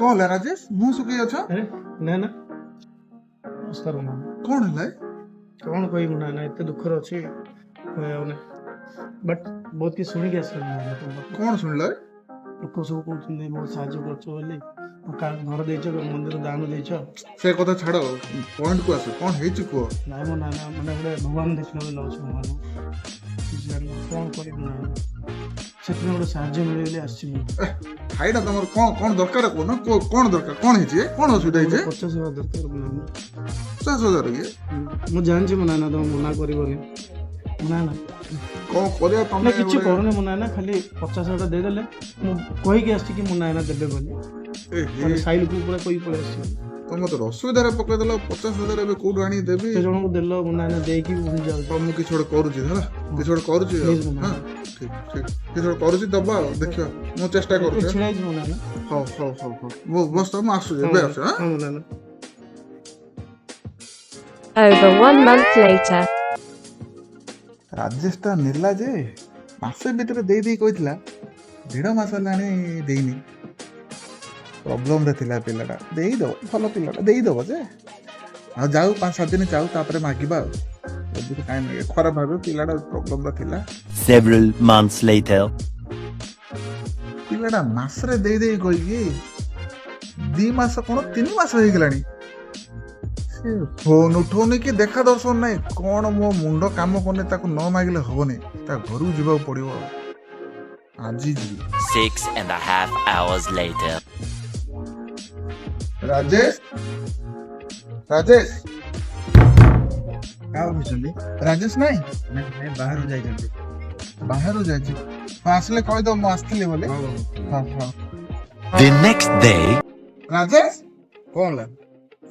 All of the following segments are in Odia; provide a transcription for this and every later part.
କଣ ହେଲା ରାଜେଶ, ମୁହଁ ଶୁଖେଇ ଅଛ? ଆରେ ନା ନା, ନମସ୍କାର ନା। କଣ ହେଲା ଏ? କଣ କହିବୁ ନା ନା, ଏତେ ଦୁଃଖରେ ଅଛି, କହିହେଉନି। ବଟ୍ ବହୁତ କିଛି ଶୁଣିକି ଆସିଲି ନା ନା ତମ ପାଖକୁ। କଣ ଶୁଣିଲ ଏ? ଲୋକ ସବୁ କହୁଛନ୍ତି ବହୁତ ସାହାଯ୍ୟ କରୁଛ ବୋଲି, କାହାକୁ ଘର ଦେଇଛ, ମନ୍ଦିର ଦାନ ଦେଇଛ। ସେ କଥା ଛାଡ, ପଏଣ୍ଟ କୁ ଆସ, କଣ ହେଇଛି କୁହ। ନାଇଁ ମୋ ନା ନା, ମାନେ ଗୋଟେ ଭଗବାନ ଦେଖିଲା ଭଳି ଲାଗୁଛି ଭଗବାନ। କିଛି ଜାଣିନି, କଣ କରିବି ନା ନା। ସେଥିପାଇଁ ଗୋଟେ ସାହାଯ୍ୟ ମିଳିବ ବୋଲି ଆସିଛି ମୁଁ। ଖାଇଟା ତମର କଣ କଣ ଦରକାର କହୁନ, କୁହ କଣ ଦରକାର, କଣ ହେଇଛି ଏ? କଣ ଅସୁବିଧା ହେଇଛି? 50,000 ଦରକାର ମୋ ନାନା। 50,000 କି? ମୁଁ ଜାଣିଛି ମୋ ନାନା ତମେ ମନା କରିବନି ମୋ ନାନା। କଣ କରିବା ତମେ? ନା କିଛି କରୁନି ମୋ ନାନା, ଖାଲି 50,000 ଦେଇଦେଲେ। ମୁଁ କହିକି ଆସିଛି କି ମୋ ନାନା ଦେବେ ବୋଲି, ମାନେ ସାଇ ଲୋକଙ୍କୁ ପୁରା କହିକି ପଳେଇ ଆସିଛି। ତମେ ତ ଅସୁବିଧାରେ ପକେଇଦେଲ। 50,000 ଏବେ କୋଉଠୁ ଆଣିକି ଦେବି? ସେ ଜଣଙ୍କୁ ଦେଲ ମୋ ନାନା, ଦେଇକି ଭୁଲି ଯାଉଛି। ମୁଁ କିଛି ଗୋଟେ କରୁଛି, ହେଲା, କିଛି ଗୋଟେ କରୁଛି। Please ମୋ ହଁ ନାନା। ଠିକ ଠିକ, କିଛି ଗୋଟେ କରୁଛି, ଦବା ଆଉ ଦେଖିବା, ମୁଁ ଚେଷ୍ଟା କରୁଛି। ଛିଡ଼ା ହେଇଛି ମୋ ନାନା। ହଉ ହଉ ହଉ ହଉ, ମୁଁ ବସ, ମୁଁ ଆସୁଛି, ଏବେ ଆସୁଛି। ହଁ ହଁ ମୋ ନାନା। Over 1 month later. ରାଜେଶଟା ନେଲା ଯେ ମାସେ ଭିତରେ ଦେଇ ଦେଇ କହିଥିଲା, ଦେଢ଼ ମାସ ହେଲାଣି ଦେଇନି। ପ୍ରୋବ୍ଲେମରେ ଥିଲା ପିଲାଟା, ଦେଇଦେବ, ଭଲ ପିଲାଟା, ଦେଇଦେବ ଯେ। ଆଉ ଯାଉ 5-7 ଦିନ ଯାଉ, ତାପରେ ମାଗିବା। ଆଉ ଏବେ ତ କାହିଁ ମାଗିବା, ଖରାପ ଭାବିବ, ପିଲାଟା ପ୍ରୋବ୍ଲେମରେ ଥିଲା। Several months later. ପିଲାଟା ମାସରେ ଦେଇ ଦେଇ କହିକି 2 ମାସ କଣ 3 ମାସ ହେଇଗଲାଣି, ସେ ଫୋନ ଉଠଉନି କି ଦେଖା ଦର୍ଶନ ନାହିଁ। କଣ ମୋ ମୁଣ୍ଡ କାମ କରୁନି, ତାକୁ ନ ମାଗିଲେ ହବନି, ତା ଘରକୁ ଯିବାକୁ ପଡିବ, ଆଜି ଯିବି। 6.5 hours later. Rajesh, Rajesh. କାହା କହୁଛନ୍ତି? ରାଜେଶ ନାଇଁ? ନାଇଁ, ବାହାରୁ ଯାଇଛନ୍ତି। ବାହାରୁ ଯାଇଛି? ହଁ, ଆସିଲେ କହିଦବ ମୁଁ ଆସିଥିଲି ବୋଲି। ହଁ ହଁ। The next day. Rajesh. କଣ ହେଲା?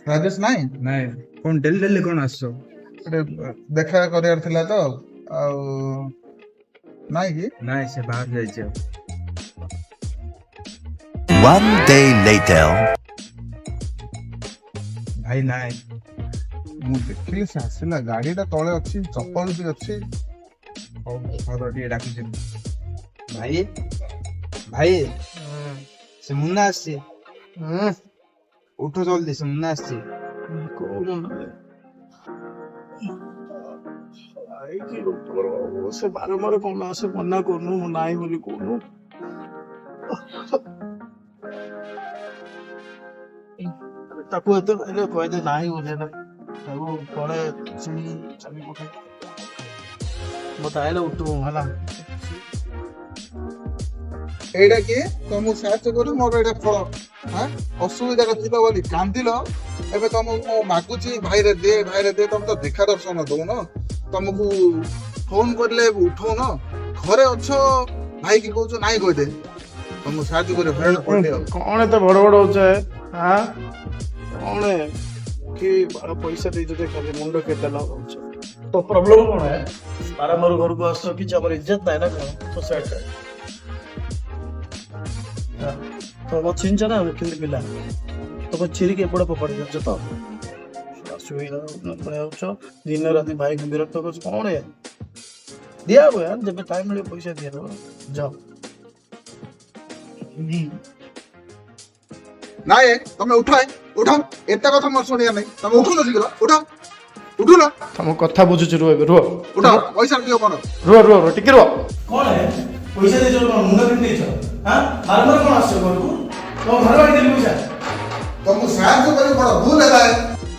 ରାଜେଶ ନାଇଁ? ନାଇଁ। କଣ ଡେଲି ଡେଲି କଣ ଆସୁଛ? ଗୋଟେ ଦେଖା କରିବାର ଥିଲା ତ, ଆଉ ନାଇଁ କି? ନାଇଁ, ସେ ବାହାରୁ ଯାଇଛି ଆଉ। 1 day later. ଭାଇ ନାଇଁ। ମୁଁ ଦେଖିଲି ସେ ଆସିଲା, ଗାଡିଟା ତଳେ ଅଛି, ଚପଲ ବି ଅଛି। ହଉ ହଉ, ଟିକେ ଡାକୁଛି। ଭାଇ ଭାଇ, ସେ ମୁନ୍ନା ଆସିଛି, ଉଠ ଜଲ୍ଦି, ସେ ମୁନ୍ନା ଆସିଛି। କୋଉ ମୁନ୍ନା? ଭାଇ କି, ସେ ବାରମ୍ବାର କଣ ଆସେ, ମନା କରୁନୁ, ମୁଁ ନାହିଁ ବୋଲି କହୁନୁ। ତାକୁ ଏତେ ହେଲେ କହିଦେ ନାହିଁ ବୋଲି, ନା ତାକୁ ତଳେ ସିଡ଼ି ଚାବି ପକେଇ ମତେ ଆଇଲେ ଉଠିବ ହେଲା। ଏଇଟା କିଏ? ତମକୁ ସାହାଯ୍ୟ କରୁ ମୋର ଏଇଟା ଫଳ? ହଁ, ଅସୁବିଧାରେ ଥିଲ ବୋଲି କାନ୍ଦିଲ, ଏବେ ତମକୁ ମୁଁ ମାଗୁଛି ଭାଇରେ ଦେ, ଭାଇରେ ଦେ, ତମେ ତ ଦେଖା ଦର୍ଶନ ଦଉନ, ତମକୁ ଫୋନ କରିଲେ ଉଠଉନ, ଘରେ ଅଛ ଭାଇକି କହୁଛ ନାଇଁ କହିଦେ। ତମକୁ ସାହାଯ୍ୟ କରି ହଇରାଣ ପଡିଲି ଆଉ। କଣ ଏତେ ବଡ ବଡ ହଉଛ? ହଁ, କଣ କି ବାଳ ପଇସା ଦେଇଛ ଯେ ଖାଲି ମୁଣ୍ଡ କେତେ ଲଗାଉଛ? ତ ପ୍ରୋବ୍ଲେମ କଣ ହେ? ବାରମ୍ବାର ଘରକୁ ଆସୁଛ, କିଛି ଆମର ଇଜ୍ଜତ ନାହିଁ ନା କଣ ସୋସାଇଟିରେ? ତ ମତେ ଚିହ୍ନିଛ ନା କେମିତି ପିଲା? ତମ ଚିରିକି ଏପଟେ ଫୋପାଡ଼ି ଯାଉଛ ତ ଯାଉଛ, ଦିନ ରାତି ଭାଇକୁ ବିରକ୍ତ କରୁଛ। କଣ ୟାର, ଦିଆହବ ୟାର, ଯେବେ ଟାଇମ୍ ମିଳିବ ପଇସା ଦିଆହବ, ଯାଅ। ନାଇଁ, ତମେ ଉଠ, ଉଠ, ଏତେ କଥା ମୋର ଶୁଣିବା ନାଇଁ। ତମେ ଉଠୁନ ଶୀଘ୍ର, ଉଠ, ଉଠୁନ। ତମ କଥା ବୁଝୁଛି, ରୁହ ଏବେ, ରୁହ। ଉଠ, ପଇସା ଦିଅ କଣ। ରୁହ ରୁହ ରୁହ, ଟିକେ ରୁହ। କଣ ହେ, ପଇସା ଦେଇଛ କଣ ମୁଣ୍ଡ ପିନ୍ଧି ଦେଇଛ? ହଁ, ବାରମ୍ବାର କଣ ଆସୁଛ ଘରକୁ? ତମ ଘରେ ମାଗିଦେଲି ପଇସା। ତମକୁ ସାହାଯ୍ୟ କରି ବଡ ଭୁଲ ହେଲା।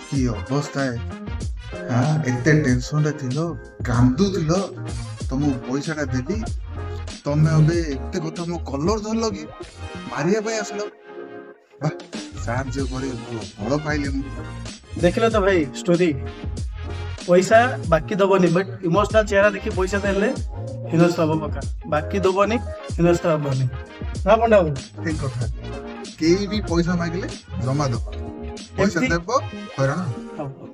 କି ଅବସ୍ଥା, ହଁ, ଏତେ ଟେନସନରେ ଥିଲ, କାନ୍ଦୁଥିଲ, ତମକୁ ପଇସାଟା ଦେଲି, ତମେ ଏବେ ଏତେ କଥା ମୋ କଲର ଧରିଲ କି ମାରିବା ପାଇଁ ଆସିଲ। ବାଃ, ସାହାଯ୍ୟ କରି ଭଲ ଫଳ ପାଇଲି ମୁଁ। ଦେଖିଲ ତ ଭାଇ ଷ୍ଟୋରି, ପଇସା ବାକି ଦବନି, ବଟ୍ ଇମୋସନାଲ ଚେହେରା ଦେଖି ପଇସା ଦେଲେ ହିନସ୍ତା ହବ ପକା। ବାକି ଦବନି, ହିନସ୍ତା ହବନି ନା ପଣ୍ଡା ବାବୁ? ଠିକ କଥା, କେହି ବି ପଇସା ମାଗିଲେ ଜମା ଦବ ପଇସା ଏମିତି? ଦେବ, ହଇରାଣ ହବ।